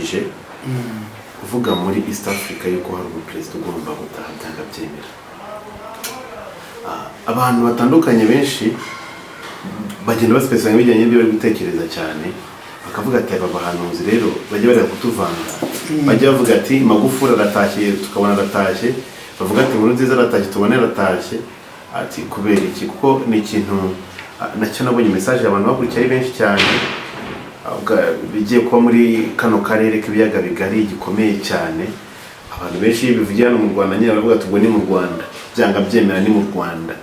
Waratambukije uvuga muri East Africa yuko hari umuperezida ugomba gutaha byanga byemera. Abantu batandukanye benshi bagenda basipesanya bijyanye n'ibyo bari gutekereza cyane, bakavuga ati aba bahanuzi rero bajya bareka kutuvanga, bajya bavuga ati Magufuli aratashye tukabona aratashye, bavuga ati Nkurunziza aratashye tubone aratashye, ati kubera iki? Kuko ni ikintu nacyo nabonye message abantu bakurikiye ari benshi cyane, bigiye kuba muri kano karere k'ibiyaga bigari gikomeye cyane. Abantu benshi iyo bivugiye hano mu Rwanda nyine baravuga ati ubwo ni mu Rwanda, byanga byemera ni mu Rwanda.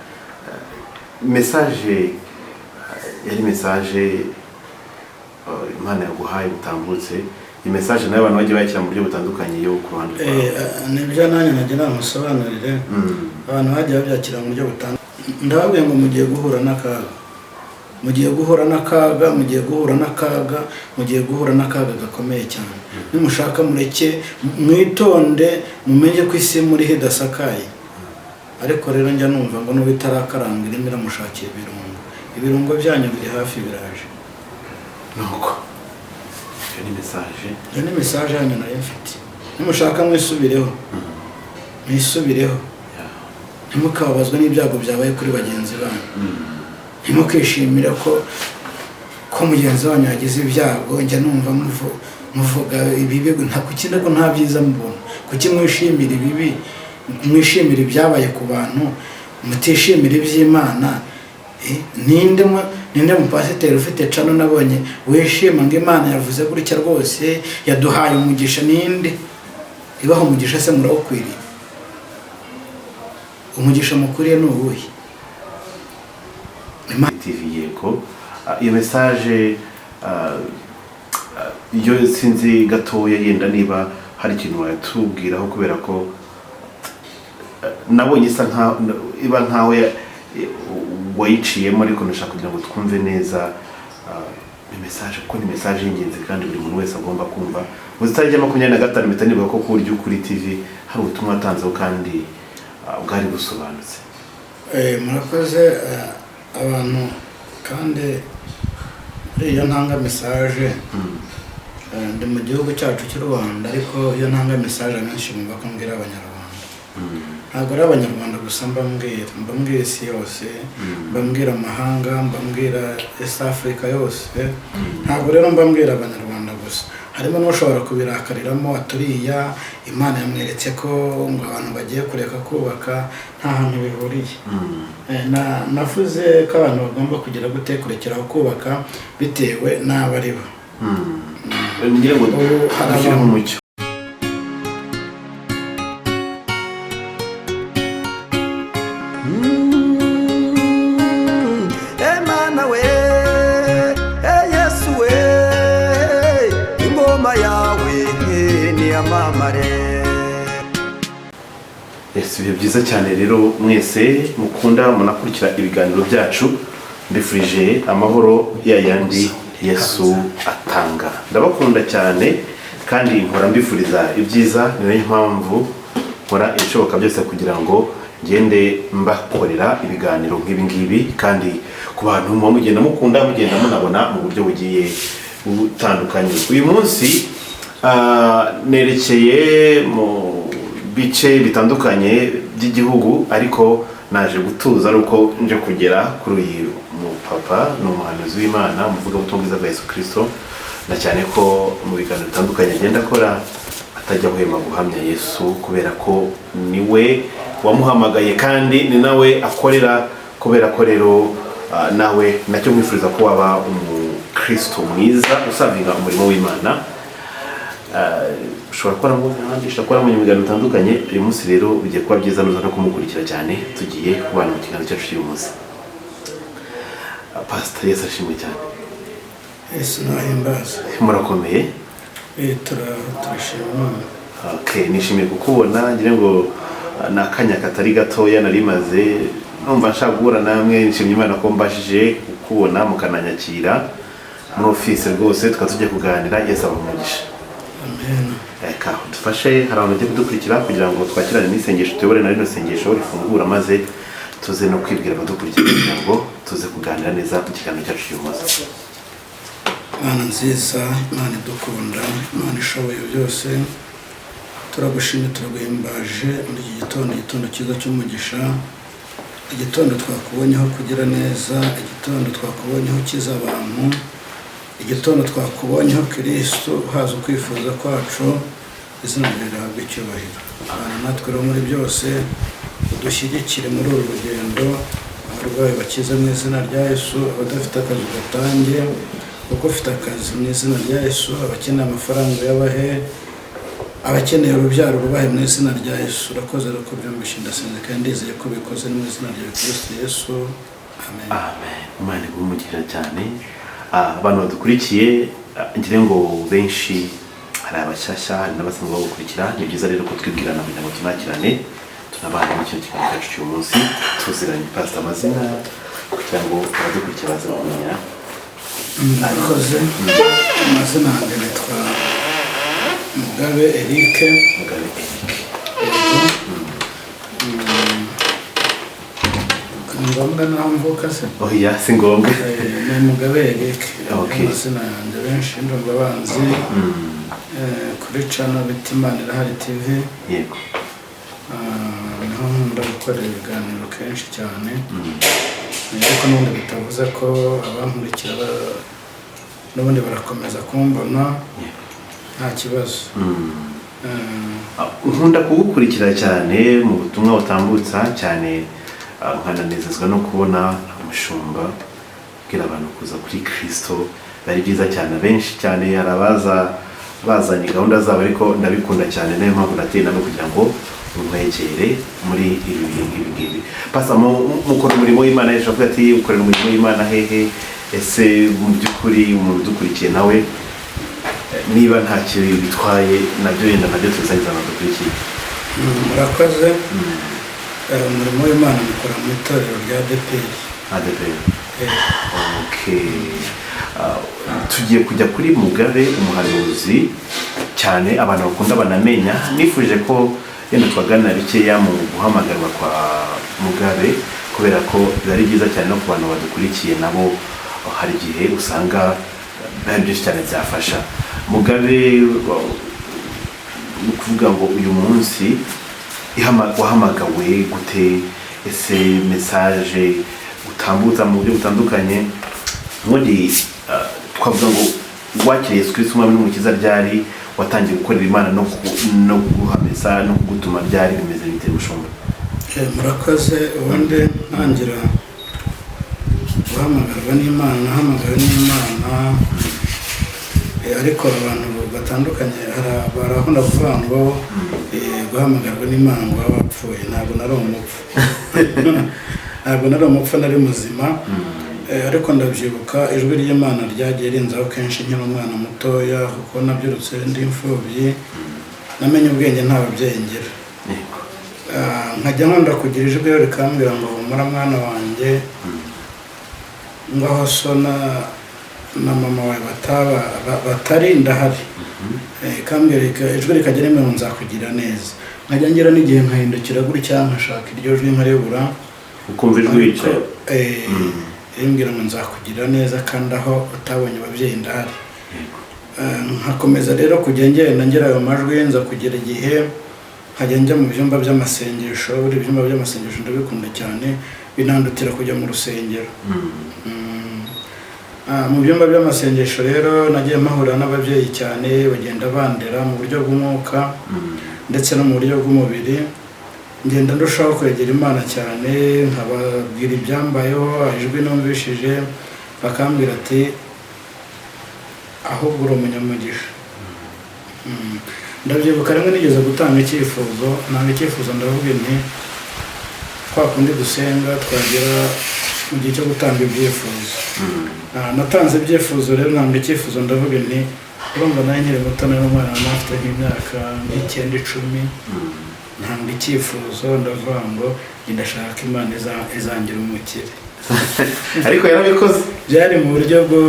Message yari message Imana yaguhaye butambutse, iyi message nayo abantu bagiye bakira mu buryo butandukanye yo ku ruhande rwawe. Nibyo nanjye nagira ngo musobanurire. Abantu bagiye babyakira mu buryo butandukanye. Ndababwiye ngo mugiye guhura n'akaga, mugiye guhura n'akaga, mugiye guhura n'akaga, mugiye guhura n'akaga gakomeye cyane. Nimushaka mureke, mwitonde, mumenye ko isi muriho idasakaye. Ariko rero njya numva ngo n'ubu itarakaranga irimo iramushakira ibirungo. Ibirungo byanyu biri hafi, biraje. Nuko iyo ni message. Iyo ni message yanyu nari mfite. Nimushaka mwisubireho, mwisubireho. Ntimukababazwe n'ibyago byabaye kuri bagenzi banyu. Ntimukishimire ko mugenzi wanyu yagize ibyago. Njya numva muvuga ibibi, nta kuki ko nta byiza mubona. Kuki mwishimira ibibi, mwishimira ibyabaye ku bantu, mutishimira iby'Imana? Ninde mupasiteri ufite channel nabonye wishima ngo Imana yavuze gutya rwose, yaduhaye umugisha? Ninde ibaha umugisha se? Murawukwiriye? Umugisha mukuriye ni uwuhe? TV yego. Iyo message iyo sinzi gatoya yenda niba hari ikintu wayatubwiraho, kubera ko nabonye isa nkaho iba nkaho wayiciyemo, ariko ndashaka kugira ngo twumve neza ni message, kuko ni message y'ingenzi kandi buri muntu wese agomba kumva. Mu itariki ya 25 mpita nibuka ko ku buryo kuri TV hari ubutumwa watanzeho kandi bwari busobanutse. Murakoze. Abantu kandi muri iyo ntanga message, ndi mu gihugu cyacu cy'u Rwanda, ariko iyo ntanga message abenshi bumva ko mbwira Abanyarwanda. Ntabwo ari Abanyarwanda gusa mba mbwira, mba mbwira isi yose, mba mbwira amahanga, mba mbwira East Africa yose. Ntabwo rero mba mbwira Abanyarwanda gusa. Harimo n'ushobora kubirakariramo, aturiya Imana yamweretse ko ngo abantu bagiye kureka kubaka. Nta hantu bihuriye. Navuze ko abantu bagomba kugira gute? Kurekeraho kubaka bitewe n'abo ari bo. Ngira ngo Ubu hari dushyiremo umucyo. Emana we, e Yesu we, ingoma yawe niyamamare. Yes, ibihe byiza cyane rero mwese mukunda munakurikira ibiganiro byacu, mbifurije amahoro ya yandi Yesu atanga. Ndabakunda cyane kandi nkora mbifuriza ibyiza, ni nayo mpamvu nkora ibishoboka byose kugira ngo ngende mbakorera ibiganiro nk'ibi ngibi, kandi ku bantu muba mugenda mukunda, mugenda munabona mu buryo bugiye butandukanye. Uyu munsi nerekeye mu bice bitandukanye by'igihugu, ariko naje gutuza ari uko nje kugera kuri uyu mupapa. Ni umuhanuzi w'Imana, umuvugabutumwa bwiza bwa Yesu Kirisito, na cyane ko mu biganiro bitandukanye agenda akora atajya ahwema guhamya Yesu, kubera ko niwe wamuhamagaye kandi ni nawe akorera. Kubera ko rero nawe nacyo nkwifuriza ko waba umukristo mwiza usavinga umurimo w'Imana. Ushobora gukora mu ahandi, ushobora gukora mu biganiro bitandukanye. Uyu munsi rero bigiye kuba byiza nuza no kumukurikira cyane. Tugiye kubana mu kiganiro cyacu cy'uyu munsi. Pastor, Yesu ashimwe cyane. Yesu nahimbaza. Murakomeye? Turashima Imana. Okay, nishimiye kukubona. Ngira ngo ni akanya katari gatoya nari maze numva nshaka guhura namwe. Nshimye Imana ko mbashije kukubona mukananyakira muri office rwose, tukaba tugiye kuganira. Yesu abahe umugisha. Amen. Reka dufashe, hari abantu bagiye kudukurikira kugira ngo twakirane n'isengesho, tuyobore na rino sengesho rifungura, maze tuze no kwibwira abadukurikira kugira ngo tuze kuganira neza mu kiganiro cyacu cy'uyu munsi. Mana nziza, Imana idukunda, Imana ishoboye byose, turagushimye, turaguhimbaje muri iki gitondo, igitondo cyiza cy'umugisha, igitondo twakubonyeho kugira neza, igitondo twakubonyeho ukiza abantu, igitondo twakubonyeho Kirisitu uhaza ukwifuza kwacu. Izina ryawe rihabwe icyubahiro. Bana natwe rero muri byose, udushyigikire muri uru rugendo. Abarwayi bakize mu izina rya Yesu, abadafite akazi ugatange kuko ufite akazi mu izina rya Yesu, abakeneye amafaranga uyabahe, abakeneye urubyaro urubahe mu izina rya Yesu. Urakoze rero ko byumvishe, ndasenze kandi ndizeye ko bikoze mu izina rya Kristo Yesu, amen. Amen. Imana iguhe umugisha cyane. Abantu badukurikiye, ngira ngo benshi hari abashyashya, hari n'abasanzwe bagukurikira. Ni byiza rero ko twibwirana kugira ngo tunakirane, tunabane muri kino kiganiro cyacu cy'uyu munsi tuziranye. Pasita, amazina kugira ngo abadukurikiye baze kumenya. Murakoze. Amazina yanjye nitwa Mugabe Eric. Mugabe Eric. Ni ngombwa naho mvuka se? Oya, si ngombwa. Ni Mugabe Eric. Okay. Amazina yanjye benshi ndumva banzi kuri channel bita Imana Irahari TV. Niho nkunda gukorera ibiganiro kenshi cyane, ariko n'ubundi bitavuze ko abankurikira n'ubundi barakomeza kumbona, nta kibazo. Nkunda kugukurikira cyane mu butumwa butambutsa cyane, nkananezezwa no kubona umushumba ubwira abantu kuza kuri Kristo. Bari byiza cyane, benshi cyane hari abaza bazanye gahunda zabo, ariko ndabikunda cyane, niyo mpamvu nateye nabo kugira ngo nkwegere muri ibi bihe nk'ibi ngibi. Pasa, mukora umurimo w'Imana ejo, avuga ati ukorera umurimo w'Imana hehe? Ese mu by'ukuri umuntu udukurikiye nawe, niba nta kintu bitwaye, nabyo yenda nabyo tubisangiza abantu dukurikiye. Murakoze. Umurimo w'Imana mukora mu itorero rya ADEPR. ADEPR. Okay. Tugiye kujya kuri Mugabe umuhanuzi cyane abantu bakunda banamenya. Nifuje ko yenda twaganira bikeya mu guhamagarwa kwa Mugabe, kubera ko biba ari byiza cyane no ku bantu badukurikiye nabo hari igihe usanga hari byinshi cyane byafasha. Mugabe, ni ukuvuga ngo uyu munsi wahamagawe gute? Ese message utambutsa mu buryo butandukanye, ubundi twavuga ngo wakiriye Yesu Kristo umwami n'umukiza ryari? Watangiye gukorera Imana no kuguha message no kugutuma ryari? Bimeze bite, mushumba? Murakoze. Ubundi ntangira guhamagarwa n'Imana, nahamagawe n'Imana, ariko abantu batandukanye barakunda kuvuga ngo guhamagarwa n'Imana ngo baba bapfuye. Ntabwo nari umupfu, ntabwo nari umupfu, nari muzima. Ariko ndabyibuka ijwi ry'Imana ryagiye rinzaho kenshi nkiri umwana mutoya, kuko nabyirutse ndi imfubyi, namenye ubwenge nta babyeyi ngira. Nkajya nkunda kugira ijwi rero rikambwira ngo humura mwana wanjye, ngo aho so na mama wawe batari ndahari. Ikambwira ijwi rikajya rimwe ngo nzakugira neza. Nkajya ngira n'igihe nkahindukira gutya nkashaka iryo jwi nkaribura. Ukumva ijwi wicaye. Rimbwira ngo nzakugira neza kandi aho utabonye ababyeyi ndahari. Nkakomeza rero kujya ngenda ngira ayo majwi, nza kugera igihe nkajya njya mu byumba by'amasengesho. Buri byumba by'amasengesho ndabikunda cyane, binandutira kujya mu rusengero. Mu byumba by'amasengesho rero nagiye mpahurira n'ababyeyi cyane, bagenda bandera mu buryo bw'umwuka ndetse no mu buryo bw'umubiri. Ngenda ndushaho kwegera Imana cyane, nkababwira ibyambayeho, ijwi numvishije, bakambwira ati ahubwo uri umunyamugisha. Ndabyibuka rimwe nigeze gutanga icyifuzo, nanga icyifuzo ndavuga nti kwa kundi dusenga twagera mu gihe cyo gutanga ibyifuzo. Natanze ibyifuzo rero, nanga icyifuzo ndavuga nti urumva nawe nkiri muto, nari umwana afite nk'imyaka nk'icyenda, 10, ntanga icyifuzo ndavuga ngo ndashaka Imana izangira umukire. Ariko yarabikoze. Byari mu buryo bwo,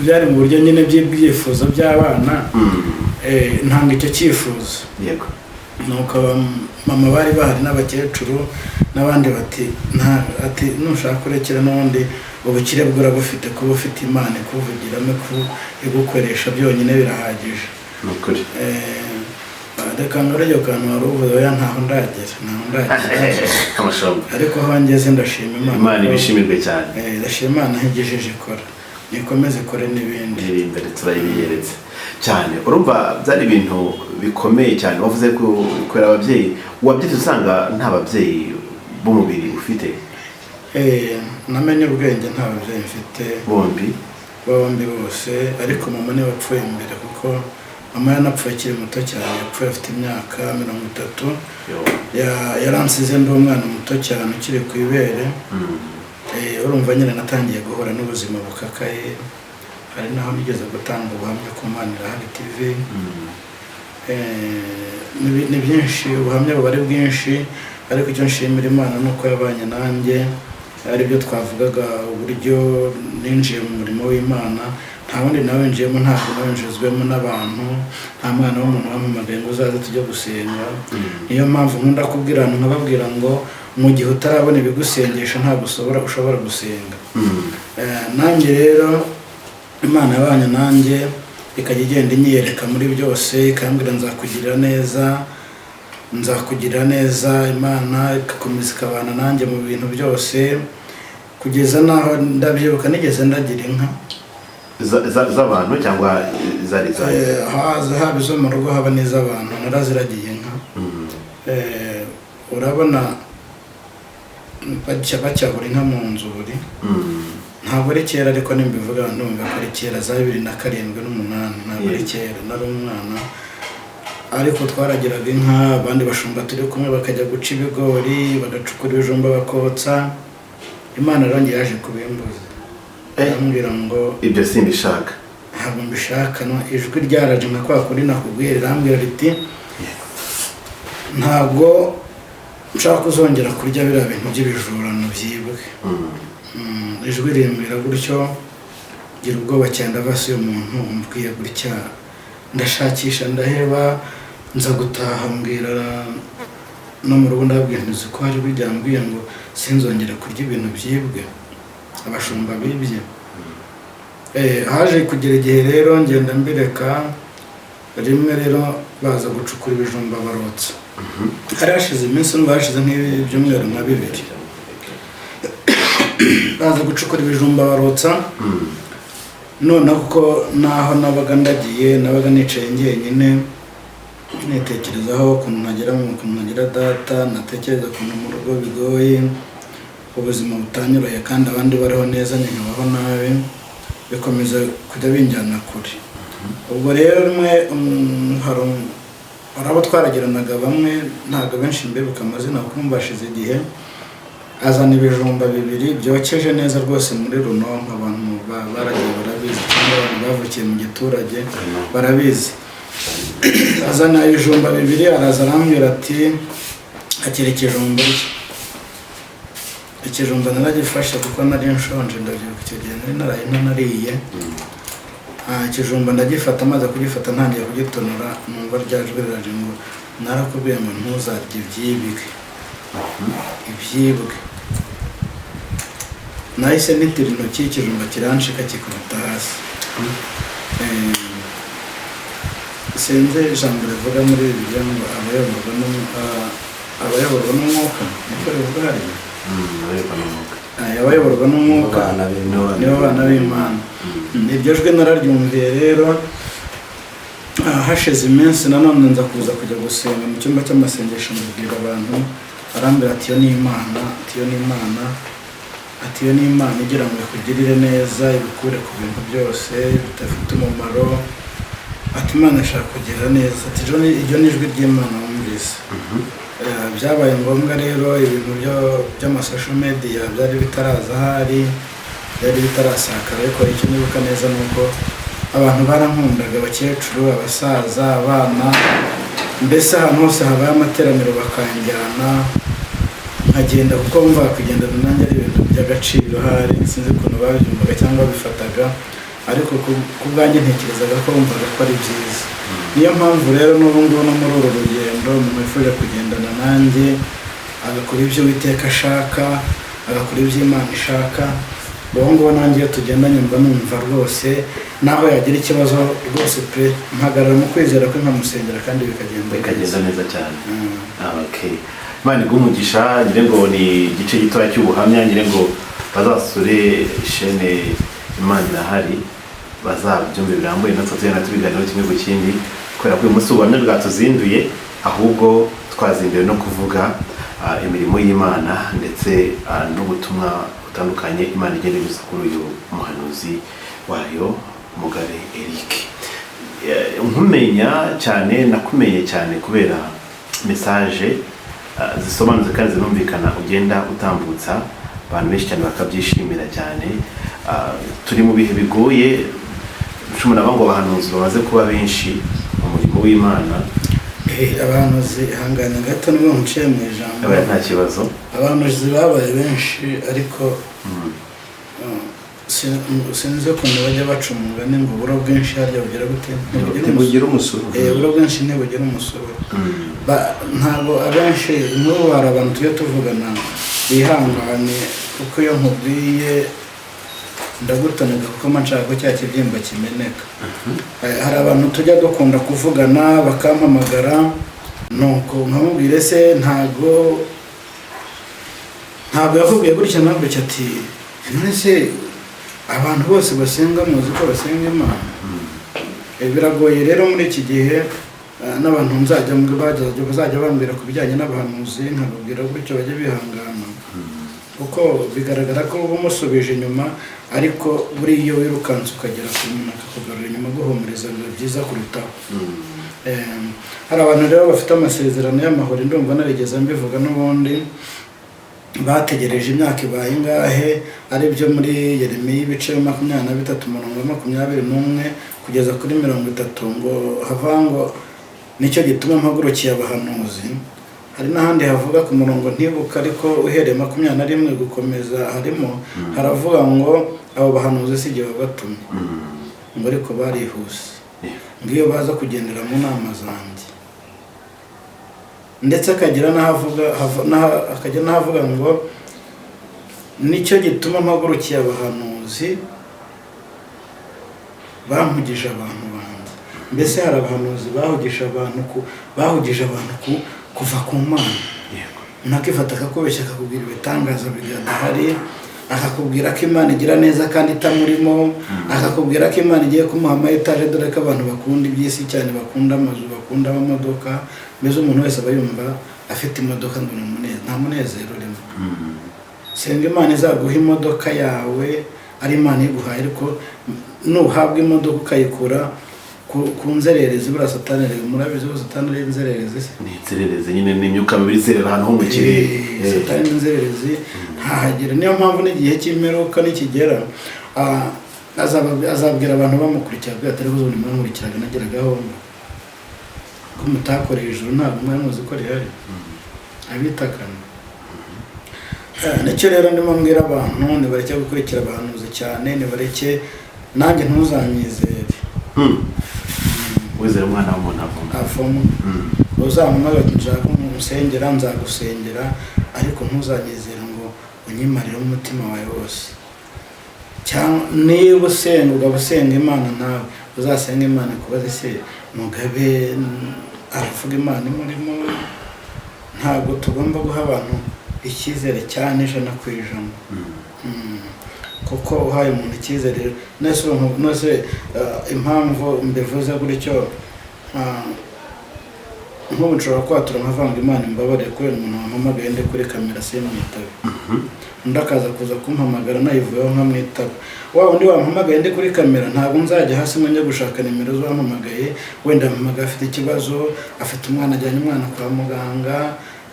byari mu buryo nyine by'ibyifuzo by'abana. Ntanga icyo cyifuzo. Nuko mama bari bahari n'abakecuru n'abandi bati nta, ati nushaka urekera n'ubundi ubukire bwo urabufite, kuba ufite Imana ikuvugiramo, igukoresha byonyine birahagije. Ni ukuri. Reka ngaruke ku kantu wari uvuze. Oya, ntaho ndagera, ntaho ndagera. Amashamba. Ariko aho ngeze ndashima Imana. Imana ibishimirwe cyane. Ndashima Imana aho igejeje ikora, nikomeze ikore n'ibindi. Iri imbere turayibiyeretse cyane. Urumva byari ibintu bikomeye cyane. Wavuze ko kubera ababyeyi wabyutse usanga nta babyeyi b'umubiri ufite. Namenye ubwenge nta babyeyi mfite. Bombi? Bombi bose, ariko mama niwe wapfuye mbere, kuko mama yanapfuye akiri muto cyane. Yapfuye afite imyaka 30. Yo. Yaransize ndi umwana muto cyane ukiri ku ibere. Urumva nyine natangiye guhura n'ubuzima bukakaye. Hari naho nigeze gutanga ubuhamya ku Mana Irahari TV. Ni byinshi, ubuhamya buba ari bwinshi, ariko icyo nshimira Imana ni uko yabanye nanjye, aribyo twavugaga, uburyo ninjiye mu murimo w'Imana. Nta wundi nawinjiyemo, ntabwo nawinjizwemo n'abantu, nta mwana w'umuntu wampamagaye ngo uzaze tujye gusenga. Niyo mpamvu nkunda kubwira abantu, nkababwira ngo mu gihe utarabona ibigusengesha ntabwo ushobora gusenga. Nanjye rero Imana yabanye nanjye, ikajya igenda inyiyereka muri byose, ikambwira nzakugirira neza, nzakugirira neza. Imana igakomeza ikabana nanjye mu bintu byose, kugeza n'aho ndabyibuka nigeze ndagira inka. Z'abantu cyangwa zari zayo? Haba izo mu rugo, haba n'iz'abantu, naraziragiye inka. Urabona bacyahura inka mu nzuri. Ntabwo ari kera, ariko nimbivuga ndumva ko ari kera, za 2007 n'umunani, ntabwo ari kera, nari umwana. Ariko twaragiraga inka, abandi bashumba turi kumwe bakajya guca ibigori, bagacukura ibijumba, bakotsa. Imana rero njye yaje kubimbuza, irambwira ngo Ibyo simbishaka. Ntabwo mbishaka. No ijwi ryaraje nka kwa kundi nakubwiye, rirambwira riti ntabwo nshaka kuzongera kurya biriya bintu by'ibijurano byibwe. Ijwi rimbwira gutyo, ngira ubwoba cyane, ndavuga se uyu muntu umbwiye gutya? Ndashakisha ndaheba, nza gutaha mbwira no mu rugo, ndababwira nti uzi ko hari ijwi ryambwiye ngo sinzongere kurya ibintu byibwe, abashumba bibye. Haje kugera igihe rero ngenda mbireka. Rimwe rero baza gucukura ibijumba barotsa, hari hashize iminsi, numva hashize nk'ibyumweru nka 2, baza gucukura ibijumba barotsa. Noneho kuko naho nabaga ndagiye, nabaga nicaye njyenyine, nitekerezaho ukuntu ntagira mama, ukuntu ntagira data, natekereza ukuntu mu rugo bigoye, ubuzima butanyoroheye, kandi abandi bariho neza njye nkabaho nabi, bikomeza kujya binjyana kure. Ubwo rero rimwe hari abo twaragiranaga bamwe, ntabwo benshi mbibuka amazina kuko mbashize igihe, azana ibijumba 2 byokeje neza rwose muri runonko. Abantu baragiye barabizi, cyangwa abantu bavukiye mu giturage barabizi. Azana ibijumba 2, araza arambwira ati akira ikijumba rye. Ikijumba naragifashe kuko nari nshonje, ndabyibuka icyo gihe nari naraye ntanariye. Ikijumba ndagifata, maze kugifata ntangiye kugitonora, numva rya jwi riraje ngo narakubwiye ngo ntuzarye ibyibwe, ibyibwe. Nahise nitira intoki, ikijumba kiranshika kikubita hasi. Sinzi ijambo rivuga muri Bibiliya ngo abayoborwa n'umwuka, niko rivuga hariya? Abayoborwa n'umwuka. Abayoborwa n'umwuka Abana b'Imana. Nibo bana b'Imana. Iryo jwi nararyumviye rero. Hashize iminsi nanone nza kuza kujya gusenga mu cyumba cy'amasengesho, mbibwira abantu, barambwira ati iyo ni Imana, ati iyo ni Imana, ati iyo ni Imana igira ngo ikugirire neza, ibikure ku bintu byose bidafite umumaro, ati Imana ishaka kugira neza, ati iryo ni ijwi ry'Imana wumvise. Byabaye ngombwa rero, ibintu by'amasosho media byari bitaraza, ahari byari bitarasakara, ariko icyo nibuka neza ni uko abantu barankundaga, abakecuru, abasaza, abana, mbese ahantu hose habaye amateraniro bakanjyana nkagenda, kuko bumvaga kugendana nanjye ari ibintu by'agaciro. Hari sinzi ukuntu babyumvaga cyangwa babifataga, ariko ku bwanjye ntekerezaga ko bumvaga ko ari byiza. Niyo mpamvu rero n'ubu ngubu no muri uru rugendo umuntu wifuje kugendana nanjye agakora ibyo Uwiteka ashaka, agakora ibyo Imana ishaka, uwo nguwo nanjye iyo tugendanye mba numva rwose naho yagira ikibazo rwose pe, mpagarara mu kwizera kwe nkamusengera kandi bikagenda Bikagenda neza cyane. Mm. Okay. Imana iguhe umugisha. Ngira ngo ni igice gitoya cy'ubuhamya, ngira ngo bazasure shene Imana Irahari bazabyumve birambuye, natwe tugenda tubiganiraho kimwe ku kindi, kubera ko uyu munsi ubuhamya bwatuzinduye, ahubwo twazinduwe no kuvuga imirimo y'Imana ndetse n'ubutumwa butandukanye Imana igenda inyuza kuri uyu muhanuzi wayo Mugabe Eric. Nkumenya cyane, nakumenye cyane kubera message zisobanutse kandi zinumvikana ugenda utambutsa, abantu benshi cyane bakabyishimira cyane. Turi mu bihe bigoye, cumi na ngo abahanuzi bamaze kuba benshi mu murimo w'Imana. Abahanuzi, ihangane gato nibwo muciye mu ijambo. Abaye nta kibazo. Abahanuzi babaye benshi, ariko sinzi ukuntu bajya baca umugani ngo uburo bwinshi harya bugira gute? Ntibugira Ntibugira umusuru. Uburo bwinshi ntibugira umusuru. Ntabwo abenshi n'ubu hari abantu tujya tuvugana bihangane, kuko iyo nkubwiye ndagutoneka, kuko mba nshaka ko cya kibyimba kimeneka. Hari abantu tujya dukunda kuvugana bakampamagara, nuko nkamubwira: "Ese ntabwo yakubwiye gutya na gutya?" Ati: "None se abantu bose basenga muzi ko basenga Imana?" Biragoye rero muri iki gihe, n'abantu nzajya bazajya bambwira ku bijyanye n'abahanuzi, nkababwira gutyo bajye bihangana, kuko bigaragara ko uba umusubije inyuma, ariko buriya iyo wirukanse ukagera ku muntu akakugarura inyuma aguhumuriza, biba byiza kurutaho. Hari abantu rero bafite amasezerano y'amahoro, ndumva narigeze mbivuga n'ubundi, bategereje imyaka ibaye ingahe, ari byo muri Yeremiya ibice 23 umurongo wa 21 kugeza kuri 30, ngo hava ngo: "Nicyo gituma mpagurukiye abahanuzi." Hari n'ahandi havuga ku murongo ntibuka, ariko uhereye 21 gukomeza harimo haravuga ngo abo bahanuzi si igihe babatumye, ngo ariko barihuse, ngo iyo baza kugendera mu nama zanjye. Ndetse akagira n'aho avuga akagira n'aho avuga ngo: "Nicyo gituma mpagurukiye abahanuzi bampugije abantu banjye." Mbese hari abahanuzi bahugije abantu kuva ku Mana. Umuntu akifata akakubeshya, akakubwira ibitangaza bidahari, akakubwira ko Imana igira neza kandi itamurimo, akakubwira ko Imana igiye kumuha ama etaje, dore ko abantu bakunda iby'isi cyane, bakunda amazu, bakunda amamodoka. Mbese umuntu wese aba yumva afite imodoka ngo ni umunezero. Nta munezero urimo. Senga Imana izaguha imodoka yawe ari Imana iguhaye, ariko nuhabwa imodoka ukayikura ku nzererezi, buriya Satani rero, murabizi ko Satani ari inzererezi se? Ni inzererezi nyine, ni imyuka mibi izerera ahantu ho mu kirere. Satani ni inzererezi, ntahagera. Niyo mpamvu n'igihe cy'imperuka nikigera, azabwira abantu bamukurikira, abwira ati: "Ariko ubundi mwankurikiraga nageragaho ko mutakoreye ijuru, ntabwo mwari muzi ko rihari?" Abitakana. Nicyo rero ndimo mbwira abantu: nibareke gukurikira abahanuzi cyane, nibareke. Nanjye ntuzanyizere. Wizera umwana w'umuntu avuma. Avamo. Uzampamagara nshaka umusengera, nzagusengera, ariko ntuzanyizere ngo unyimarire umutima wawe wose. Cyangwa niba usenga ukaba usenga Imana, nawe uzasenga Imana ikubaze: "Se Mugabe aravuga Imana imurimo?" Ntabwo tugomba guha abantu icyizere cyane 100%. Kuko uhaye umuntu icyizere nese impamvu mbivuze gutyo, nk'ubu nshobora kwatura nkavanga: "Imana imbabarire kubera umuntu wampamagaye ndi kuri kamera simwitabe." Undi akaza kuza kumpamagara nayivuyeho nkamwitaba. Wa wundi wampamagaye ndi kuri kamera, ntabwo nzajya hasi ngo njye gushaka nimero z'uwampamagaye. Wenda ampamagaye afite ikibazo, afite umwana, ajyanye umwana kwa muganga.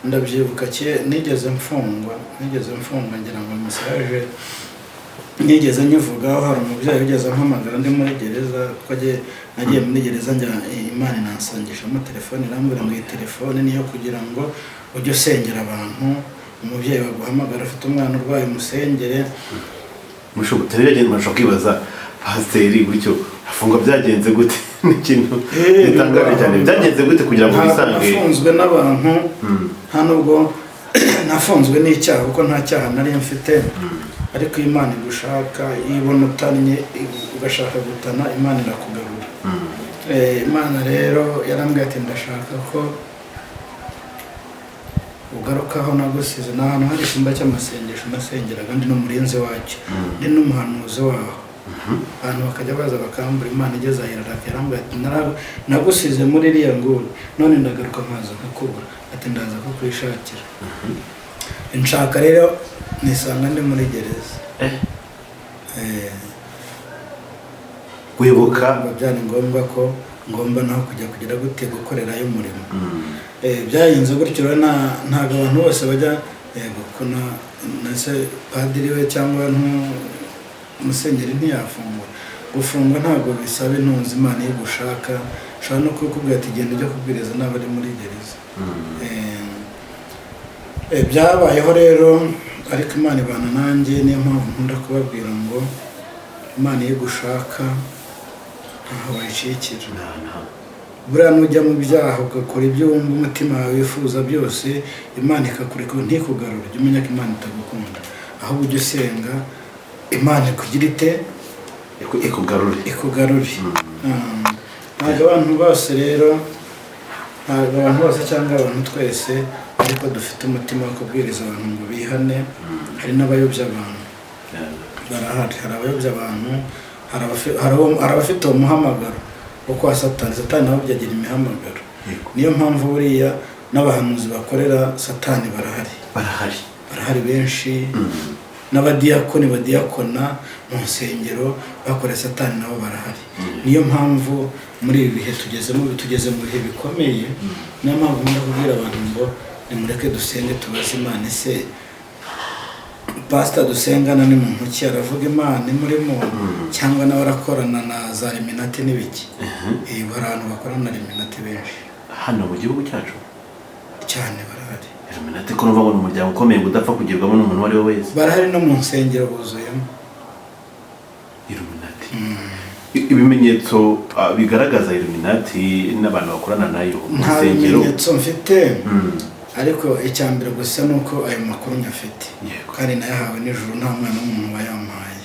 Ndabyibuka nigeze mfungwa, ngira ngo message nigeze nyivugaho. Hari umubyeyi wigeze ampamagara ndi muri gereza, kuko nagiye muri gereza njya Imana inansangishamo telefone, irambwira ngo iyi telefone niyo kugira ngo ujye usengera abantu, umubyeyi baguhamagara afite umwana urwaye umusengere. Mushobora byagenze, mushobora kwibaza pasiteri gutyo afungwa byagenze gute? Ni ikintu gitangaje cyane. Byagenze gute kugira ngo Ntabwo wisange? nafunzwe n'abantu, nta nubwo nafunzwe n'icyaha, kuko nta cyaha nari mfite. Ariko iyo Imana igushaka, iyo ibona utannye ugashaka gutana, Imana irakugarura. Imana rero yarambwiye ati: "Ndashaka ko ugarukaho nagusize." Ni ahantu hari icyumba cy'amasengesho nasengeraga, ndi n'umurinzi wacyo, ndi n'umuhanuzi waho. Abantu bakajya baza bakambura. Imana igeze aho iraraka, yarambwira ati: "Nagusize muri iriya nguni, none ndagaruka nkaza nkakubura." Ati: "Ndaza kukwishakira." Nshaka rero nisanga ndi muri gereza. Wibuka? Biba byari ngombwa ko ngomba naho kujya kugira gute, gukorerayo umurimo. Byagenze gutyo rero. Ntabwo abantu bose bajya, yego ko na se padiri we cyangwa musenyeri ntiyafungwa. Gufungwa ntabwo bisaba intunzi. Imana iyo igushaka ushobora no kukubwira ati: "Genda ujya kubwiriza n'abari muri gereza." Byabayeho rero, ariko Imana ibana nanjye. Niyo mpamvu nkunda kubabwira ngo Imana iyo igushaka ntaho wayicikira. Nta. Buriya nujya mu byaha, ugakora ibyo wumva umutima wawe wifuza byose, Imana ikakureka ntikugarure, jya umenya ko Imana itagukunda. Ahubwo ujya usenga Imana ikugira ite? Ikugarure. Ikugarure. Ntabwo abantu bose rero, ntabwo abantu bose cyangwa abantu twese ariko dufite umutima wo kubwiriza abantu ngo bihane. Hari n'abayobya abantu, barahari. Hari abayobya abantu, hari abafite uwo muhamagaro wo kwa Satani. Satani nawe agira imihamagaro. Niyo mpamvu buriya n'abahanuzi bakorera Satani barahari. Barahari. Barahari benshi, n'abadiyakoni badiyakona mu nsengero bakorera Satani nabo barahari. Niyo mpamvu muri ibi bihe tugezemo, tugeze mu bihe bikomeye. Niyo mpamvu nkunda kubwira abantu ngo nimureke dusenge, tubaze Imana: ese pasita dusengana ni muntu ki? Aravuga Imana imurimo cyangwa nawe arakorana na za Illuminati n'ibiki? Hari abantu bakorana na Illuminati benshi. Hano mu gihugu cyacu? Cyane, barahari. Illuminati ko numva ngo ni umuryango ukomeye ngo udapfa kugerwamo n'umuntu uwo ari we wese? Barahari, no mu nsengero buzuyemo. Illuminati. Ibimenyetso bigaragaza Illuminati n'abantu bakorana nayo mu Nta nsengero? bimenyetso mfite, ariko icya mbere gusa ni uko ayo makuru nyafite kandi nayahawe nijoro, nta mwana w'umuntu wayampaye.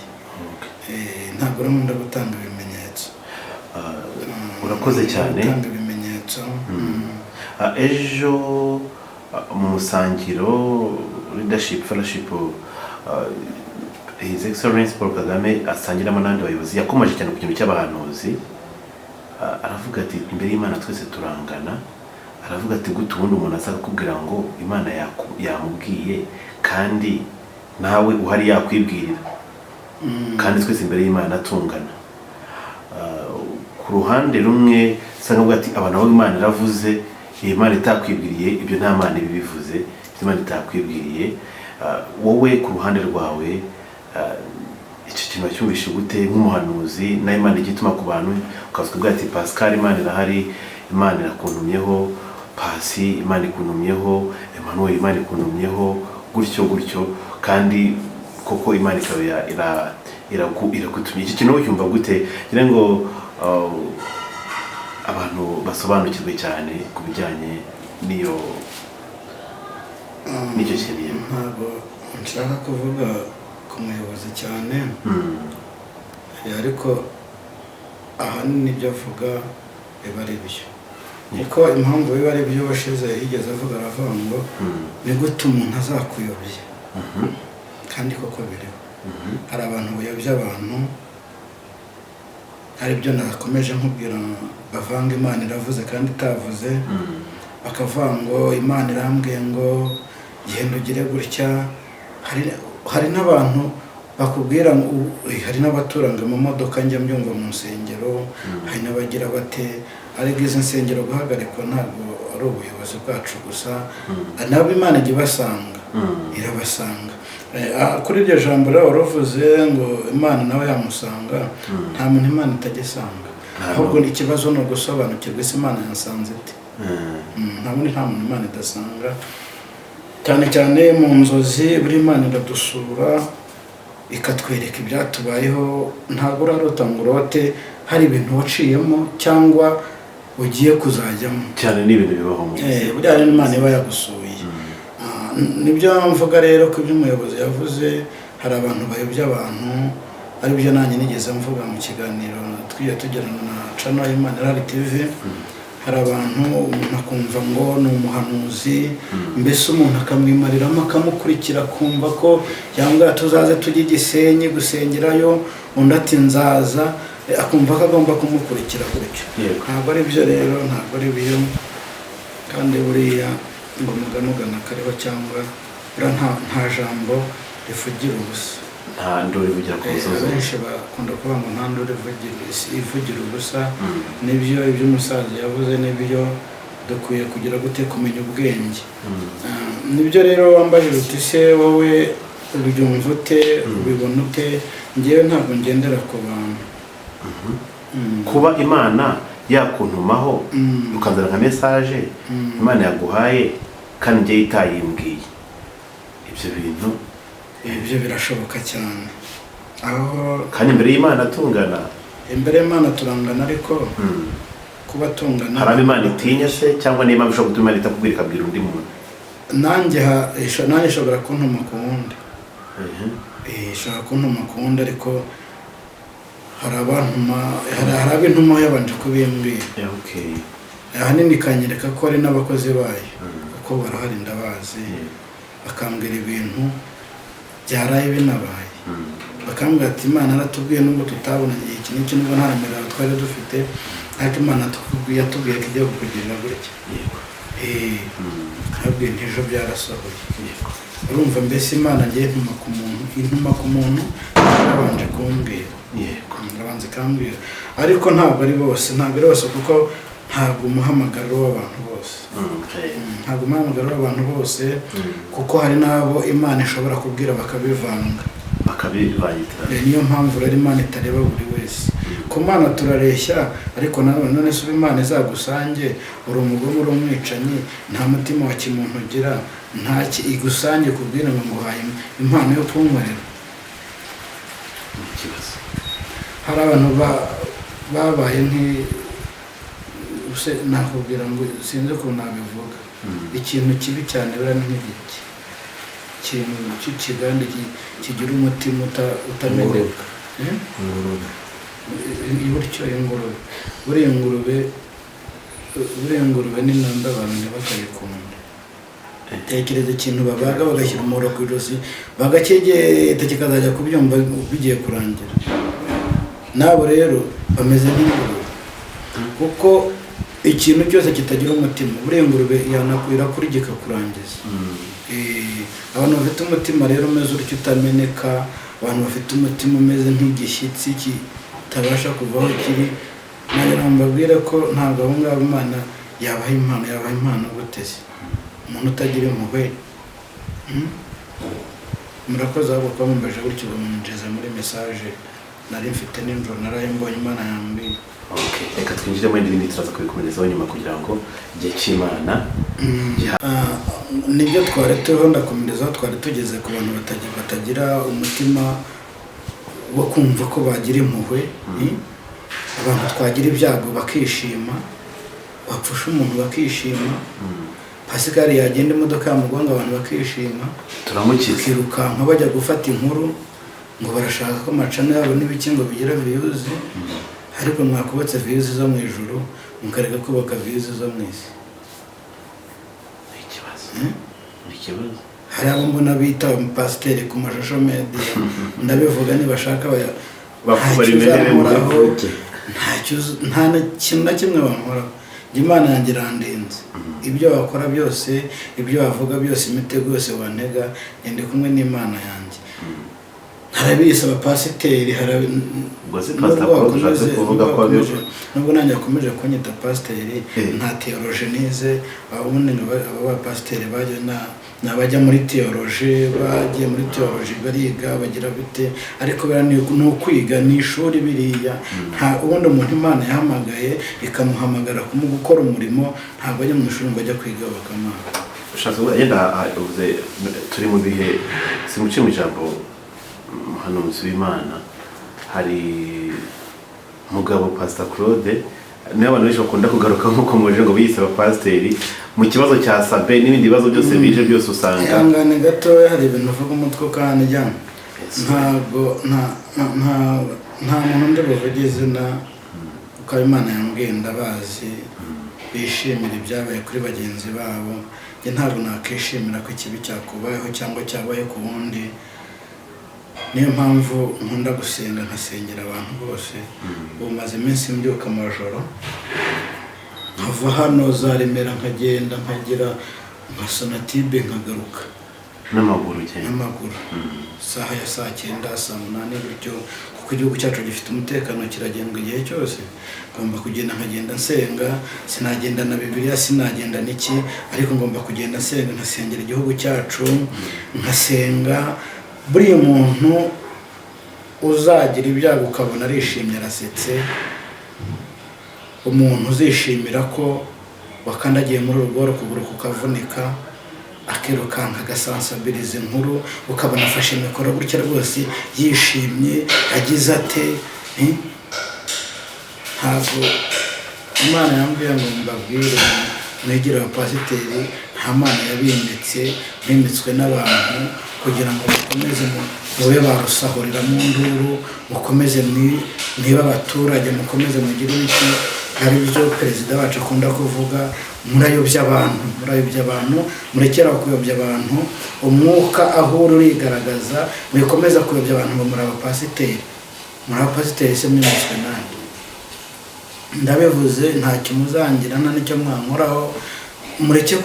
Ntabwo rero nkunda gutanga ibimenyetso. Urakoze cyane. Gutanga ibimenyetso. Ejo mu musangiro leadership fellowship, His Excellence Paul Kagame asangiramo n'abandi bayobozi, yakomeje cyane ku kintu cy'abahanuzi. Aravuga ati: "Imbere y'Imana twese turangana." Aravuga ati: "Gute ubundi umuntu aza kukubwira ngo Imana yamubwiye kandi nawe uhari yakwibwirira, kandi twese imbere y'Imana tungana?" Ku ruhande rumwe usanga avuga ati: "Abantu aho Imana iravuze, iyi Imana itakwibwiriye, ibyo nta Mana ibibivuze, ibyo Imana itakwibwiriye." Wowe ku ruhande rwawe, icyo kintu wacyumvishe gute nk'umuhanuzi? Na Imana ijya ituma ku bantu, ukavuga ati: "Pascal, Imana irahari, Imana irakuntumyeho. Pasi, Imana ikuntumyeho. Emmanuel, Imana ikuntumyeho," gutyo gutyo, kandi koko Imana ikaba iragutumye. Iki kintu ucyumva gute? Ngira ngo abantu basobanukirwe cyane ku bijyanye n'icyo kintu. Ntabwo nshaka kuvuga ku muyobozi cyane, ariko ahanini ibyo avuga biba ari byo, kuko impamvu biba ari byo, washize yigeze avuga, aravuga ngo: "Ni gute umuntu azakuyobya?" Kandi koko biriho, hari abantu bayobya abantu. Hari ibyo nakomeje nkubwira, bavanga Imana iravuze kandi itavuze, bakavuga ngo Imana irambwiye ngo genda ugire gutya. Hari n'abantu bakubwira ngo hari n'abaturanga mu modoka, njya mbyumva mu nsengero. Hari n'abagira bate, ariko izi nsengero guhagarikwa ntabwo ari ubuyobozi bwacu gusa, nabo Imana ijya ibasanga, irabasanga. Kuri iryo jambo rero wari uvuze ngo Imana nawe yamusanga, nta muntu Imana itajya isanga. Ahubwo ikibazo ni ugusobanukirwa: ese Imana yasanze ite? Nta bundi, nta muntu Imana idasanga, cyane cyane mu nzozi. Buri Imana iradusura ikatwereka ibyatubayeho. Ntabwo urarota ngo urote. hari ibintu waciyemo cyangwa ugiye kuzajyamo. Cyane, ni ibintu bibaho mu buzima. Buriya rero Imana iba yagusuye. Nibyo mvuga rero ko ibyo umuyobozi yavuze, hari abantu bayobya abantu, aribyo nanjye nigeze mvuga mu kiganiro twiye tugirana na channel y'Imana Irahari TV. Hari abantu umuntu akumva ngo ni umuhanuzi, mbese umuntu akamwimariramo, akamukurikira, akumva ko yambwira tuzaze tujye i Gisenyi gusengerayo, undi ati nzaza, akumva ko agomba kumukurikira gutyo. Ntabwo ari byo rero, ntabwo ari byo. Kandi buriya ngo umugani ugana kariho, cyangwa buriya nta jambo rivugira ubusa. Nta nduru ivugira ku musozi. Abenshi bakunda kuvuga ngo nta nduru ivugira ubusa. Nibyo, ibyo umusaza yavuze nibyo, dukwiye kugira gute? Kumenya ubwenge. Nibyo rero wambajije uti se wowe ubyumva ute, ubibona ute? Ngewe ntabwo ngendera ku bantu. Kuba Imana yakuntumaho, ukazana nka message Imana yaguhaye kandi njye itayimbwiye, ibyo bintu? Ibyo birashoboka cyane aho. Kandi imbere y'Imana tungana. Imbere y'Imana turangana, ariko kuba tungana, Hari abo Imana itinya se, cyangwa niba bishobora gutuma Imana itakubwira ikabwira undi muntu? Nanjye nanjye ishobora kuntuma ku wundi. Ishobora kuntuma ku wundi, ariko hari abantuma, hari ab'intuma yabanje kubimbwira. Ahanini ikanyereka ko ari n'abakozi bayo, kuko barahari ndabazi, bakambwira ibintu byaraye binabaye, bakambwira ati Imana yaratubwiye, nubwo tutabonanye iki n'iki, nubwo nta nimero twari dufite, ariko Imana yatubwiye ko igiye kukugirira gutya. Nkabwiye nti ejo byarasohoye. Urumva mbese Imana ngiye intuma ku muntu, intuma ku muntu yabanje kumbwira. Irabanza ikambwira, ariko ntabwo ari bose, ntabwo ari bose, kuko ntabwo umuhamagaro w'abantu bose. Ntabwo umuhamagaro w'abantu bose, kuko hari n'abo Imana ishobora kubwira bakabivanga. Bakabivangitira. Niyo mpamvu rero Imana itareba buri wese. Ku Mana turareshya, ariko nanone none se uba Imana izagusange uri umugome, uri umwicanyi, nta mutima wa kimuntu ugira, nta igusange kubwira ngo nguhaye impano yo kunkorera? Ni ikibazo. Hari abantu babaye nki use nakubwira ngo sinzi ukuntu nabivuga. Ikintu kibi cyane buriya ni nk'igiti, ikintu cy'ikigande kigira umutima utameneka. Eh? Ingurube. Buryo ingurube, buriya ingurube, buriya ingurube ni namba, abantu ntibakayikunda. Tekereza ikintu babaga bagashyira umuhoro ku ijosi, bagacyegeta, kikazajya kubyumva bigiye kurangira. Nabo rero bameze nk'ingurube, kuko ikintu cyose kitagira umutima, buriya ingurube yanakwira kurya ikakurangiza. Abantu bafite umutima rero umeze utyo utameneka, abantu bafite umutima umeze nk'igishyitsi kitabasha kuva aho kiri, nagira ngo mbabwire ko ntabwo abo ngabo Imana yabaha impano. Yabaha impano gute se umuntu utagira impuhwe? Murakoze ahubwo kuba mumbaje gutyo, bamunjiza muri message nari mfite nijoro, naraye mbonye Imana yambwiye. Okay, reka twinjire muri ibindi, turaza kubikomerezaho nyuma kugira ngo igihe cy'Imana. Nibyo twari turiho, ndakomereza aho twari tugeze ku bantu batagira umutima wo kumva ko bagira impuhwe. Abantu twagira ibyago bakishima, wapfusha umuntu bakishima, Pascal yagenda imodoka yamugonga abantu bakishima, Turamukiza. bakirukanka bajya gufata inkuru ngo barashaka ko ama channel yabo n'ibiki ngo bigira views. Ariko mwakubatse views zo mu ijuru, mukareka kubaka views zo mu isi. Ni ikibazo, ni ikibazo. Hari abo mbona bita pasiteri ku ma social media, ndabivuga nibashaka ntacyo Barimenere mu uzankoraho, bivuge. Nta na kintu na kimwe bankoraho. Njye Imana yanjye irandinze. Ibyo wakora byose, ibyo wavuga byose, imitego yose wantega, njye ndi kumwe n'Imana yanjye. Hari abiyise abapasiteri, hari Ubwo se nubwo Pastor Paul ushatse kuvuga ko nubwo nanjye akomeje kunyita pasiteri, nta théologie nize. Ubundi ngo aba bapasiteri bajya ni abajya muri théologie, bagiye muri théologie bariga bagira bite, ariko biriya ni ukwiga, ni ishuri biriya. Nta ubundi umuntu Imana yahamagaye ikamuhamagara gukora umurimo, ntabwo ajya mu ishuri ngo ajya kwiga bakamuha. Ushatse kuvuga yenda, uvuze turi mu bihe, simuciye mu ijambo, umuhanuzi w'Imana, hari Mugabo Pastor Claude niyo abantu benshi bakunda kugaruka nk'uko muje ngo biyise abapasiteri mu kibazo cya Sabe n'ibindi bibazo byose bije byose usanga Ihangane gatoya, hari ibintu uvuga umutwe ukandya. Ntabwo nta muntu undi buvuge izina, kuko Imana yambwiye ndabazi bishimira ibyabaye kuri bagenzi babo. Njye ntabwo nakishimira ko ikibi cyakubayeho cyangwa cyabaye ku wundi. Niyo mpamvu nkunda gusenga, nkasengera abantu bose. Ubu maze iminsi mbyuka amajoro, nkava hano za Remera, nkagenda nkagera nka Sonatibe, nkagaruka n'amaguru cyane. N'amaguru, isaha ya saa 9, saa 8 gutyo, kuko igihugu cyacu gifite umutekano, kiragendwa igihe cyose. Ngomba kugenda, nkagenda nsenga. Sinagenda na Bibiliya, sinagenda n'iki, ariko ngomba kugenda nsenga, nkasengera igihugu cyacu, nkasenga. Buriya muntu uzagira ibyago ukabona arishimye, arasetse, umuntu uzishimira ko wakandagiye muri urugo ukuguru kukavunika, akirukanka agasansabiriza inkuru, ukabona afashe mikoro gutya rwose yishimye, agize ate, eh? Ntabwo Imana yambwiye ngo mbabwire mwegere abapasiteri. Nta Mana yabimitse, mwimitswe n'abantu kugira ngo mukomeze mube barusahurira mu nduru, mukomeze mwibe abaturage, mukomeze mugire ibiki. Ari byo perezida wacu akunda kuvuga: murayobya abantu, murayobya abantu, murekera kuyobya abantu. Umwuka aho uri urigaragaza. Mwikomeza kuyobya abantu ngo muri abapasiteri. Muri abapasiteri se mwimitswe nande? Ndabivuze, ntacyo muzangira, nta n'icyo mwankoraho. Mureke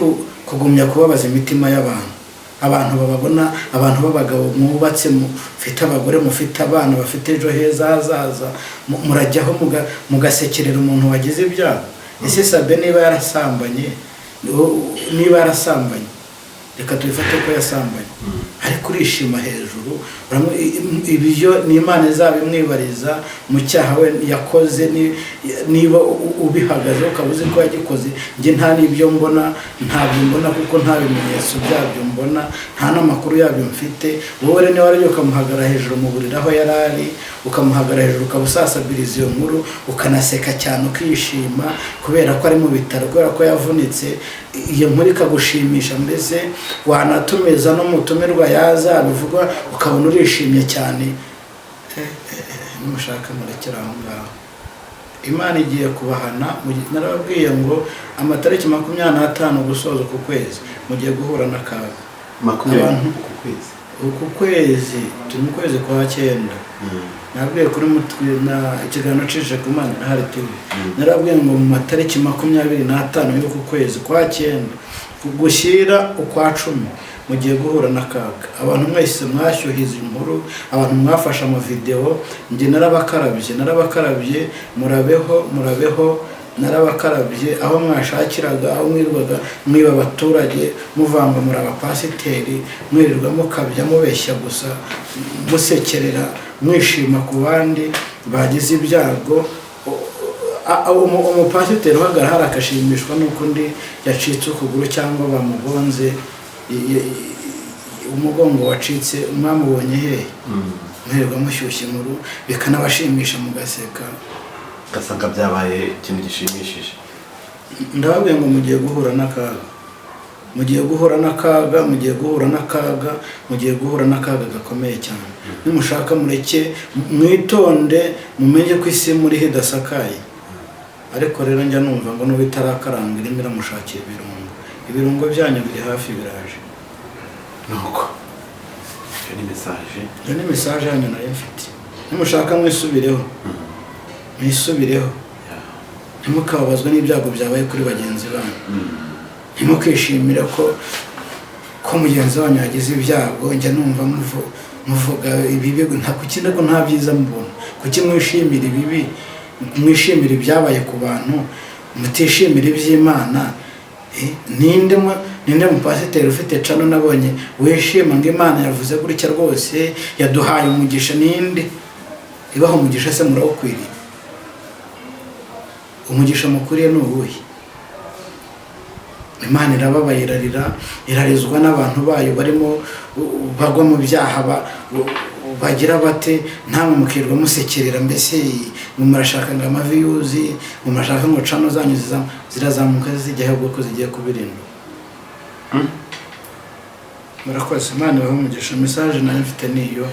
kugumya kubabaza imitima y'abantu. Abantu bababona, abantu b'abagabo mwubatse, mufite abagore, mufite abana, bafite ejo heza hazaza, murajyaho mugasekerera umuntu wagize ibyago. Ese Sabe niba yarasambanye, niba yarasambanye, reka tubifate ko yasambanye, ariko urishima hejuru, ibyo ni Imana izabimwibariza mu cyaha we yakoze. Niba ubihagaze ukaba uzi ko yagikoze, njye nta n'ibyo mbona, ntabyo mbona kuko nta bimenyetso byabyo mbona, nta n'amakuru yabyo mfite. Wowe rero niba waragiye ukamuhagarara hejuru mu buriri aho yari ari, ukamuhagarara hejuru, ukaba usasabiriza iyo nkuru, ukanaseka cyane, ukishima kubera ko ari mu bitaro, kubera ko yavunitse, iyo nkuru ikagushimisha, mbese wanatumiza n'umutumirwa yaza bivuga ukabona urishimye cyane. Nimushaka murekere aho ngaho, Imana igiye kubahana. Narababwiye ngo amatariki 25 gusoza uku kwezi mugiye guhura n'akaga. 20 Abantu- uku kwezi? Uku kwezi turi mu kwezi kwa cyenda. Nabwiye kuri mutwe na ikiganiro cishe ku Mana Irahari TV, narabwiye ngo mu matariki 25 y'uku kwezi kwa cyenda gushyira ukwa 10 mugiye guhura n'akaga. Abantu mwese mwashyuhiza inkuru, abantu mwafashe amavidewo, njye narabakarabye, narabakarabye. Murabeho, murabeho, narabakarabye. Aho mwashakiraga, aho mwirirwaga mwiba abaturage, muvanga muri abapasiteri, mwirirwa mukabya, mubeshya gusa, musekerera, mwishima ku bandi bagize ibyago. Umupasiteri uhagarara hari akashimishwa n'uko undi yacitse ukuguru cyangwa bamugonze, umugongo wacitse, mwamubonye hehe? Mwirirwa mushyushya inkuru bikanabashimisha, mugaseka. Ugasanga byabaye ikintu gishimishije. Ndababwiye ngo mugiye guhura n'akaga, mugiye guhura n'akaga, mugiye guhura n'akaga, mugiye guhura n'akaga gakomeye cyane. Nimushaka mureke, mwitonde, mumenye ko isi muriho idasakaye. Ariko rero njya numva ngo n'ubu itarakaranga irimo iramushakira ibirungo. Ibirungo byanyu biri hafi, biraje. Nuko iyo ni message. Iyo ni message yanyu nari mfite. Nimushaka mwisubireho, mwisubireho, ntimukababazwe n'ibyago byabaye kuri bagenzi banyu, ntimukishimire ko mugenzi wanyu yagize ibyago. Njya numva muvuga ibibi, nta kuki nabwo nta byiza mubona. Kuki mwishimira ibibi, mwishimira ibyabaye ku bantu, mutishimira iby'Imana? Ninde mupasiteri ufite cano nabonye wishima ngo Imana yavuze gutya rwose, yaduhaye umugisha? Ninde ibaha umugisha se? Murawukwiriye? Umugisha mukuriye ni uwuhe? Imana irababaye, irarira, irarizwa n'abantu bayo barimo bagwa mu byaha. bagira bate, ntamwe mukirwa musekerera, mbese ngo murashaka ngo ama views, ngo murashaka ngo channel zanyu zirazamuka zijya ahubwo ko zigiye kubirindwa. Murakoze, Imana ibahe umugisha. Message nayo mfite niyo,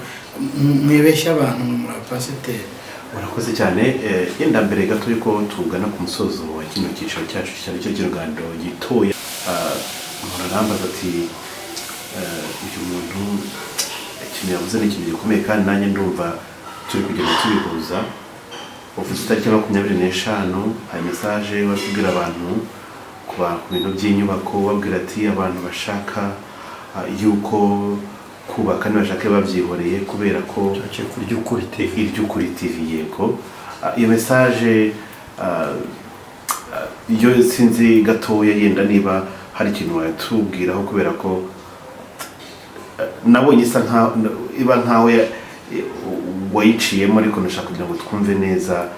mwibeshya abantu ngo muri abapasiteri. Urakoze cyane. Yenda mbere gato yuko tugana ku musozo wa kino cyiciro cyacu cyane cyo cy'ikiganiro gitoya, umuntu arambaza ati uyu muntu ikintu yavuze ni ikintu gikomeye, kandi nanjye ndumva turi kugenda tubihuza. Uvuze itariki 25, hari message bari kubwira abantu ku bintu by'inyubako, babwira ati abantu bashaka yuko kubaka nibashake babyihoreye kubera ko Cyaciye ku Ry'Ukuri TV. Iry'Ukuri TV, yego. Iyo message iyo sinzi gatoya yenda niba hari ikintu wayatubwiraho, kubera ko nabonye isa nkaho iba nkaho wayiciyemo, ariko ndashaka kugira ngo twumve neza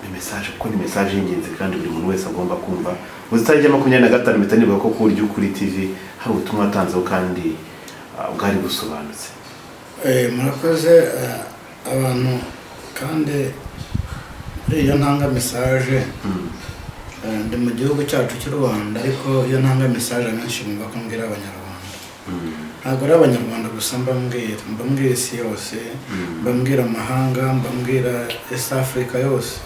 ni message, kuko ni message y'ingenzi kandi buri muntu wese agomba kumva. Mu itariki ya 25 mpita nibuka ko ku Ry'Ukuri TV hari ubutumwa watanzeho kandi bwari busobanutse. Murakoze. Abantu kandi muri iyo ntanga message, ndi mu gihugu cyacu cy'u Rwanda, ariko iyo ntanga message abenshi bumva ko mbwira Abanyarwanda. Ntabwo ari Abanyarwanda gusa mbambwira, mbambwira isi yose, mbambwira amahanga, mbambwira East Africa yose.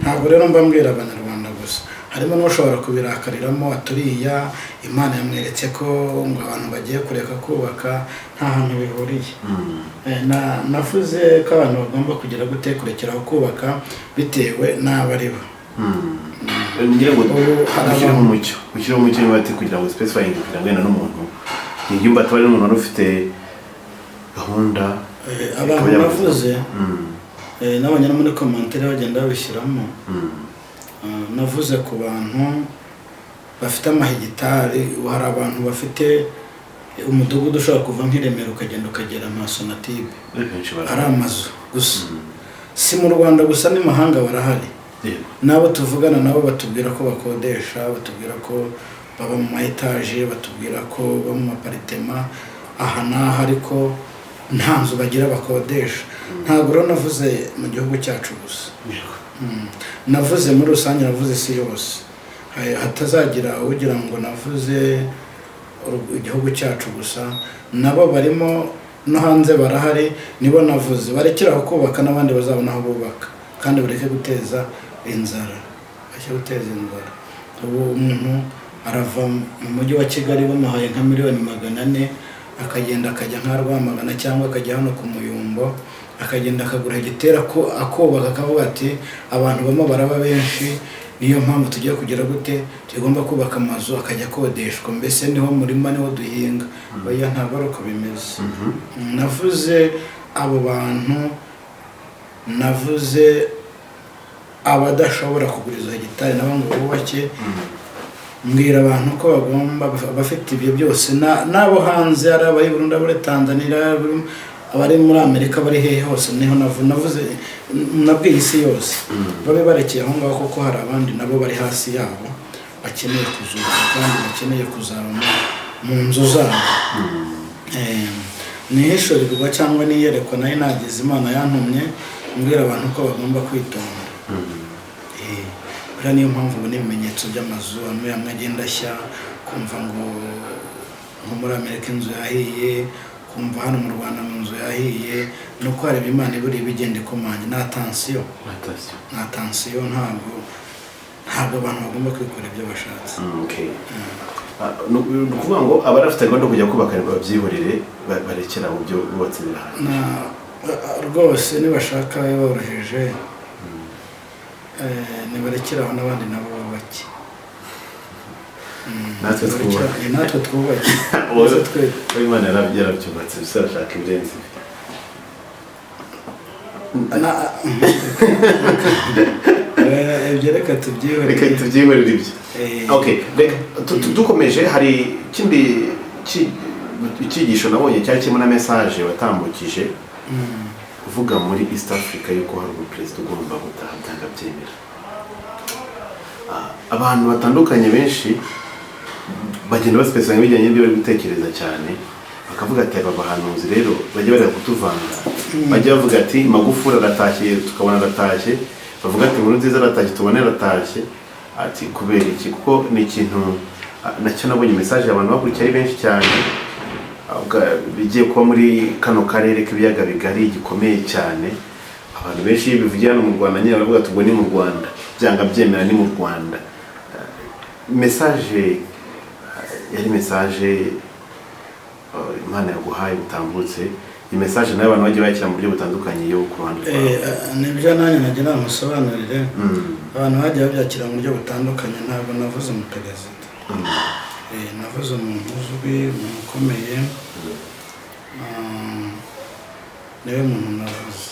Ntabwo rero mbambwira Abanyarwanda gusa. Harimo n'ushobora kubirakariramo, aturiya Imana yamweretse ko ngo abantu bagiye kureka kubaka. Nta hantu bihuriye. Navuze ko abantu bagomba kugira gute? Kurekeraho kubaka bitewe n'abo ari bo. Ngira ngo Ubu hari ushyireho umucyo, ushyireho umucyo niba ati kugira ngo specifying, kugira ngo wenda n'umuntu yiyumva ataba ari n'umuntu wari ufite gahunda Abantu ikaba yavuze. navuze, n'abanya no muri commentaire bagenda babishyiramo. Navuze ku bantu bafite amahegitari. Hari abantu bafite umudugudu ushobora kuva nk'i Remera ukagenda ukagera nka Sonatube, Benshi ari barahari. amazu gusa. Si mu Rwanda gusa, n'imahanga barahari. N'abo tuvugana nabo batubwira ko bakodesha, batubwira ko baba mu ma etaje, batubwira ko baba mu ma appartement aha n'aha, ariko nta nzu bagira, bakodesha. Ntabwo rero navuze mu gihugu cyacu gusa. Navuze muri rusange, navuze isi yose. Hatazagira ugira ngo navuze igihugu cyacu gusa. Nabo barimo, no hanze barahari, nibo navuze. Barekeraho kubaka n'abandi bazabona aho bubaka, kandi bareke guteza inzara, bareke guteza inzara. Ubu umuntu arava mu mujyi wa Kigali bamuhaye nka miliyoni 400, akagenda akajya nka Rwamagana cyangwa akajya hano ku Muyumbo, akagenda akagura hegiteri akubaka, akavuga ati abantu bamo baraba benshi, niyo mpamvu tugiye kugira gute, tugomba kubaka amazu akajya akodeshwa, mbese niho murima, niho duhinga. Oya, ntabwo ari uko bimeze. Navuze abo bantu, navuze abadashobora kugura izo hegitari nabo ngo bubake. Mbwira abantu ko bagomba, abafite ibyo byose n'abo hanze, ari abari Burundi, abari Tanzania, abari muri Amerika, bari hehe hose, niho navuze, nabwiye isi yose babe barekeye aho ngaho, kuko hari abandi nabo bari hasi yabo bakeneye kuzuka kandi bakeneye kuzaba mu nzu zabo. Nihishurirwa cyangwa niyerekwa nayo nagize, Imana yantumye mbwira abantu ko bagomba kwitonda. Buriya niyo mpamvu ubona ibimenyetso by'amazu amwe amwe agenda ashya, kumva ngo nko muri Amerika inzu yahiye, kumva hano mu Rwanda mu nzu yahiye, ni uko hari Imana iburiya ibigenda ikomanya. Nta tansiyo. Attention. Nta tansiyo. Ntabwo abantu bagomba kwikora ibyo bashatse. Okay. Ni ukuvuga ngo abari bafite gahunda yo kujya kubaka babyihorere, barekere aho, byo bubatse birahagije. Rwose nibashaka babe boroheje, nibarekere aho n'abandi nabo bubake. Natwe twubake. Natwe twubake. Wowe Twese wowe Imana yarabyubatse, gusa arashaka ibirenze ibi. Ibyo reka tubyihorere. Reka tubyihorere ibyo. Okay, reka dukomeje, hari ikindi icyigisho nabonye cyari kirimo na message watambukije uvuga muri East Africa yuko hari umuperezida ugomba gutaha byanga byemera. Abantu batandukanye benshi bagenda basipesifika bijyanye n'ibyo bari gutekereza cyane, Bakavuga ati aba bahanuzi rero bajya bareka kutuvanga, bajya bavuga ati Magufuli aratashye tukabona aratashye, bavuga ati Inkuru Nziza aratashye tubone aratashye. Ati kubera iki? Kuko ni ikintu nacyo nabonye message abantu bakurikiye ari benshi cyane, bigiye kuba muri kano karere k'ibiyaga bigari gikomeye cyane. Abantu benshi iyo bivugiye hano mu Rwanda nyine baravuga ati ubwo ni mu Rwanda, byanga byemera ni mu Rwanda. Message yari message Imana yaguhaye butambutse. Iyi message nayo abantu bagiye bakira mu buryo butandukanye yo ku ruhande rwawe. Nibyo nanjye nagira ngo musobanurire. Abantu bagiye babyakira mu buryo butandukanye. Ntabwo navuze umuperezida. Navuze umuntu uzwi, umuntu ukomeye. Niwe muntu navuze.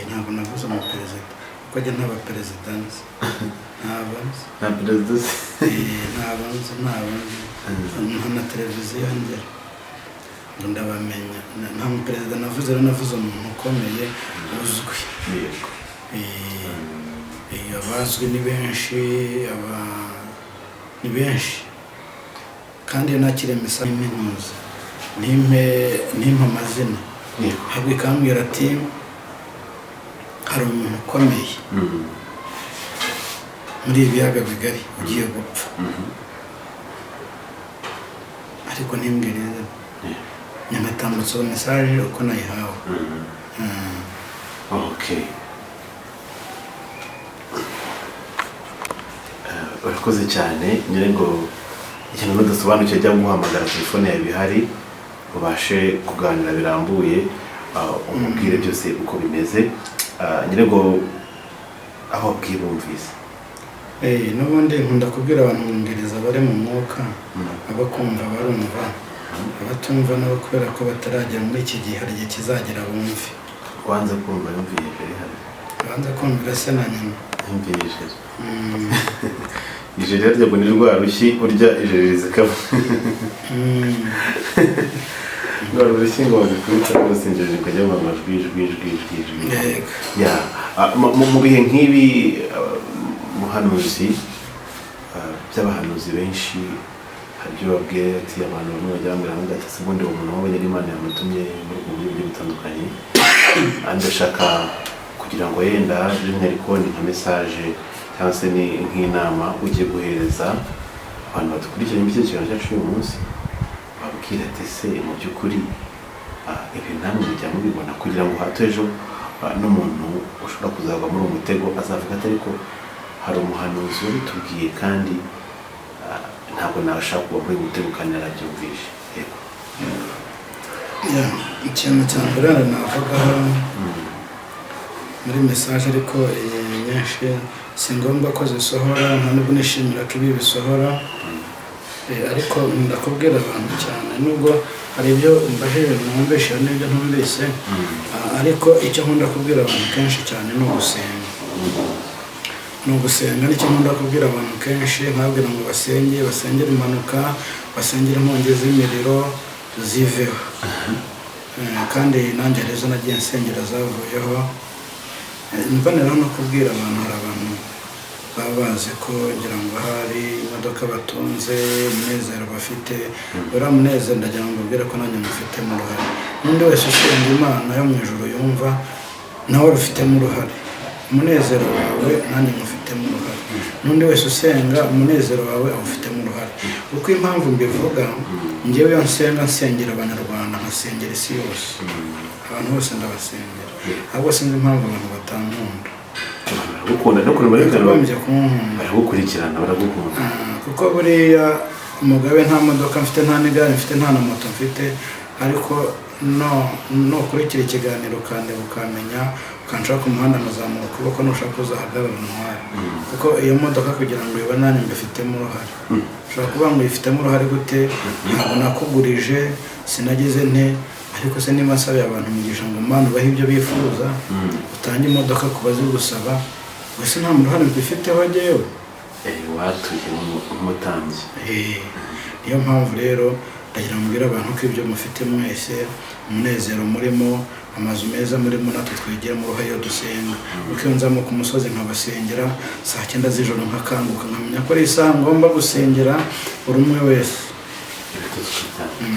Ntabwo navuze umuperezida kuko njye nta baperezida nzi, ntabwo nzi. Nta perezida uzi? Ntabwo nzi, ntabwo nzi, nta na televiziyo ngera ngo ndabamenya. Nta muperezida navuze rero, navuze umuntu ukomeye uzwi. Abazwi ni benshi, aba ni benshi. Kandi iyo nakiriye message y'impinuza ntimpe amazina, ahubwo ikambwira ati hari umuntu ukomeye muri ibi biyaga bigari ugiye gupfa, ariko ntimbwire izina. Nyagatambutsa uwo message uko nayihawe. Okay. Urakoze cyane. Nyine ngo ikintu nudasobanukiwe jya guhamagara, telefone yawe ihari, ubashe kuganira birambuye, umubwire byose uko bimeze. Nyine ngo aho wabwiye bumvise. N'ubundi nkunda kubwira abantu mwumviriza bari mu mwuka, abakumva barumva, abatumva nabo kubera ko bataragera muri iki gihe, hari igihe kizagera bumve. Wanze kumva yumviye mbere hano. Banza kumvira se na nyina. Yumviye ijeri. Ijeri harya ngo ni rwa rushyi urya ijeri zikaba rwa rushyi ngo bagukubita rwose injeri ikajya mu majwi ijwi ijwi ijwi ijwi. Yego. Ya, mu bihe nk'ibi, muhanuzi, by'abahanuzi benshi hari ibyo babwira ati abantu bamwe bajya bambwira ngo ati ubundi uwo muntu wabonye ari Imana yamutumye muri ubwo buryo bugiye butandukanye. Ndashaka kugira ngo yenda by'umwihariko ni nka message cyangwa se ni nk'inama ugiye guhereza abantu badukurikiranye muri iki kiganiro cyacu uyu munsi, babwira ati se mu by'ukuri ibi namwe mujya mubibona, kugira ngo hato ejo n'umuntu ushobora kuzagwa muri uwo mutego azavuga ati ariko hari umuhanuzi wabitubwiye kandi ntabwo nashaka kuba muri uyu mutego kandi narabyumvishe. Yego. Ya, ikintu cya mbere navugaho muri message, ariko nyinshi si ngombwa ko zisohora, nta nubwo nishimira ko ibi bisohora. Ariko ndakubwira abantu cyane, nubwo hari ibyo mbajije numvise hari n'ibyo ntumvise. Ariko icyo nkunda kubwira abantu kenshi cyane ni ugusenga, ni ugusenga. Nicyo nkunda kubwira abantu kenshi, nkababwira ngo basenge, basengere impanuka, basengere inkongi z'imiriro ziveho. Kandi nanjye hari izo nagiye nsengera zavuyeho. Mboneraho no kubwira abantu, hari abantu baba bazi ko ngira ngo hari imodoka batunze, umunezero bafite, uriya munezero ndagira ngo mbabwire ko nanjye mufitemo uruhare. N'undi wese ushinga Imana yo mu ijuru yumva nawe rufitemo uruhare. Umunezero wawe nanjye mufitemo uruhare, n'undi wese usenga umunezero wawe awufitemo uruhare. Kuko impamvu mbivuga, njyewe iyo nsenga nsengera abanyarwanda, nkasengera isi yose, abantu bose ndabasengera, ahubwo sinzi impamvu abantu batankunda. Baragukunda no kureba Bakagombye kunkunda. Baragukurikirana, baragukunda. Kuko buriya Mugabe nta modoka mfite, nta n'igare mfite, nta na moto mfite, ariko no nukurikira ikiganiro ukandeba ukamenya ukanshaka ku muhanda nkazamura ukuboko, nushaka uzahagarara untware. Kuko iyo modoka kugira ngo uyibone nanjye mbifitemo uruhare. Ushobora kuvuga ngo uyifitemo uruhare gute? Ntabwo nakugurije, sinagize nte, ariko se niba nsabiye abantu umugisha ngo Mana ubahe ibyo bifuza, utange imodoka ku bazigusaba, gusa nta ruhare mbifiteho njyewe. Watuye nk'umutambyi. Niyo mpamvu rero ndagira ngo mbwire abantu ko ibyo mufite mwese, umunezero murimo, amazu meza murimo, natwe twigiramo uruhare iyo dusenga. Kuko iyo nzamuka umusozi nkabasengera saa 9 z'ijoro, nkakanguka nkamenya ko ari isaha ngomba gusengera buri umwe wese. Ibitotsi cyane.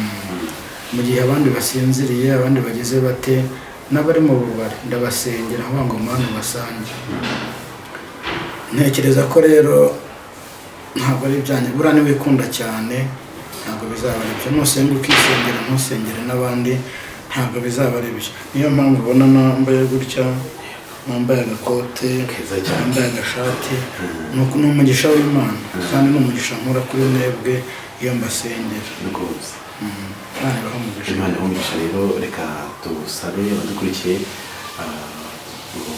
Mu gihe abandi basinziriye, abandi bageze bate, n'abari mu bubari ndabasengera nkavuga ngo Mana basange. Ntekereza ko rero ntabwo ari ibyanjye, buriya niwikunda cyane ntabwo bizaba ari byo. Nusenga ukisengera ntusengere n'abandi ntabwo bizaba ari byo. Niyo mpamvu ubona nambaye gutya, nambaye agakote, Keza cyane. nambaye agashati. Ni umugisha w'Imana kandi ni umugisha nkura kuri mwebwe iyo mbasengera. Rwose. Imana ibahe umugisha. Imana ibahe umugisha. Rero reka tusabe abadukurikiye, ngo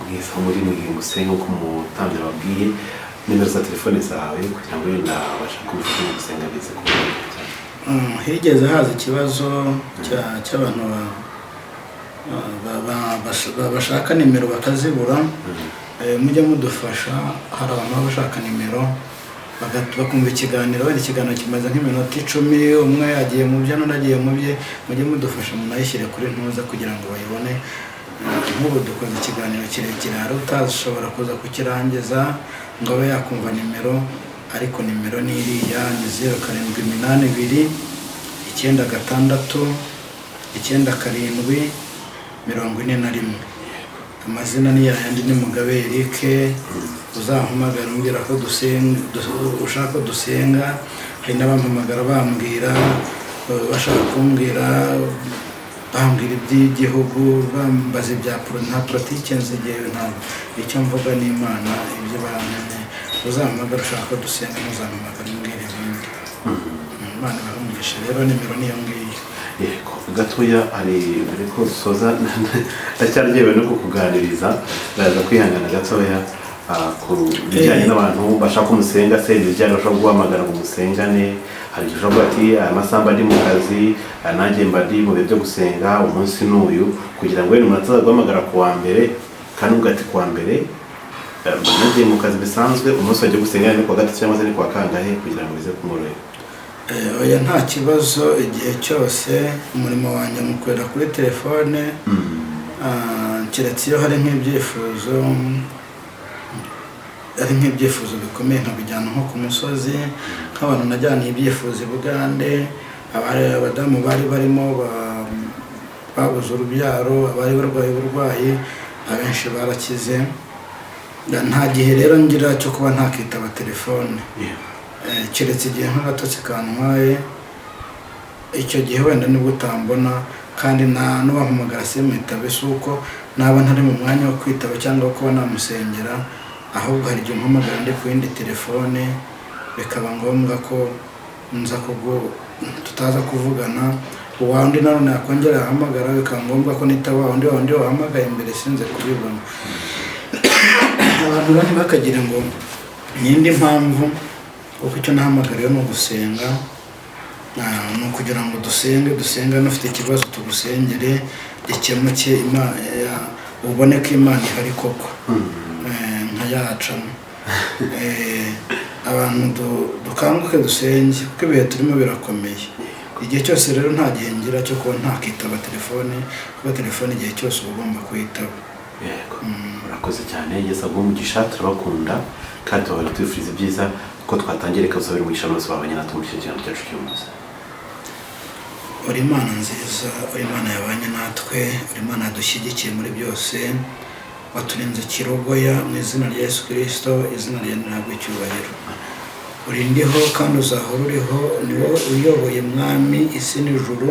mwese aho muri mugihe musenga uko umutambyi ababwiye, nimero za telefone zawe kugira ngo wenda babashe kubifata mu gusenga bize kubona cyane. Higeze haza ikibazo cy'abantu bashaka nimero bakazibura. Mujye mudufasha, hari abantu baba bashaka nimero bakumva ikiganiro, wenda ikiganiro kimaze nk'iminota 10, umwe agiye mu bye n'undi agiye mu bye. Mujye mudufasha munayishyire kuri ntuza kugira ngo bayibone. Nk'ubu dukoze ikiganiro kirekire, hari utashobora kuza kukirangiza ngo abe yakumva nimero, ariko nimero ni iriya, ni 0782 96 97 41. Amazina ni yayandi, ni Mugabe Eric. Uzampamagara umbwira ko dusenga, ushaka ko dusenga. Hari n'abampamagara bambwira, bashaka kumbwira, bambwira iby'igihugu, bambaza ibya nta politiki nzi igihe, ntabwo icyo mvuga ni Imana ibyo bamenye. Uzampamagara ushaka ko dusenga, ntuzampamagara umbwira ibindi. Imana ibahe umugisha. Rero nimero niyo ngiyo. Yego, gatoya hari mbere ko dusoza, ndacyaryohewe no kukuganiriza, ndaza kwihangana gatoya, ku bijyanye n'abantu bashaka umusenga se, ibijyanye bashobora guhamagara ngo musengane. Hari igihe ushobora kuvuga ati aya masaha mba ndi mu kazi, aya nanjye mba ndi mu bihe byo gusenga, umunsi n'uyu, kugira ngo wenda umuntu ataza guhamagara ku wa mbere kandi uvuga ati ku wa mbere mba nagiye mu kazi bisanzwe, umunsi wajya gusenga ni ku wa gatatu cyangwa se ni ku wa kangahe, kugira ngo bize kumworohera. Oya, nta kibazo, igihe cyose umurimo wanjye mukorera kuri telefone, keretse iyo hari nk'ibyifuzo, ari nk'ibyifuzo bikomeye nkabijyana nko ku musozi, nk'abantu najyaniye ibyifuzo i Bugande, abadamu bari barimo babuze urubyaro, abari barwaye uburwayi, abenshi barakize. Nta gihe rero ngira cyo kuba ntakitaba telefone. Keretse igihe nk'agatotsi kantwaye, icyo gihe wenda nibwo utambona, kandi nta n'uwampamagara simwitabe. Si uko naba ntari mu mwanya wo kwitaba cyangwa kuba namusengera, ahubwo hari igihe umpamagara ndi ku yindi telefone, bikaba ngombwa ko nza kubwo tutaza kuvugana. Uwundi nanone yakongera yahamagara, bikaba ngombwa ko nitaba wa wundi, wa wundi wahamagaye mbere sinze kubibona. Abantu rero ntibakagire ngo ni indi mpamvu, kuko icyo nahamagariwe ni ugusenga. Ni ukugira ngo dusenge, dusenga n'ufite ikibazo tugusengere gikemuke, ubone ko Imana ihari koko. Nka yacamo. Abantu dukanguke dusenge, kuko ibihe turimo birakomeye. Igihe cyose rero nta gihe ngira cyo kuba ntakitaba telefone, kuko telefone igihe cyose uba ugomba kuyitaba. Yego, urakoze cyane. Yesu aguhe umugisha, turabakunda kandi tubahora tubifuriza ibyiza. Ko twatangira, reka dusabire umugisha bose babanye natwe muri iki kiganiro cyacu cy'uyu munsi. Uri Imana nziza, uri Imana yabanye natwe, uri Imana yadushyigikiye muri byose, waturinze kirogoya. Mu izina rya Yesu Kirisito, izina ryawe ntabwo icyubahiro. Uri ndiho kandi uzahora uriho, ni wowe uyoboye Mwami isi n'ijuru.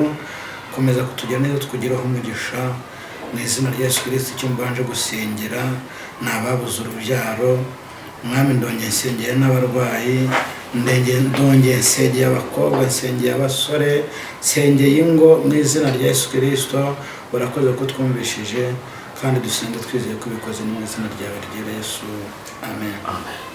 Komeza kutugira neza, tukugiraho umugisha mu izina rya Yesu Kirisito. Icyo mbanje gusengera ni ababuze urubyaro, Mwami, ndongeye nsengera n'abarwayi, ndongeye nsengeye abakobwa, nsengeye abasore, nsengeye ingo mu izina rya Yesu Kirisito. Urakoze ko twumvishije kandi dusenga twizeye ko ubikoze, mu izina ryawe ryera Yesu, amen. Amen.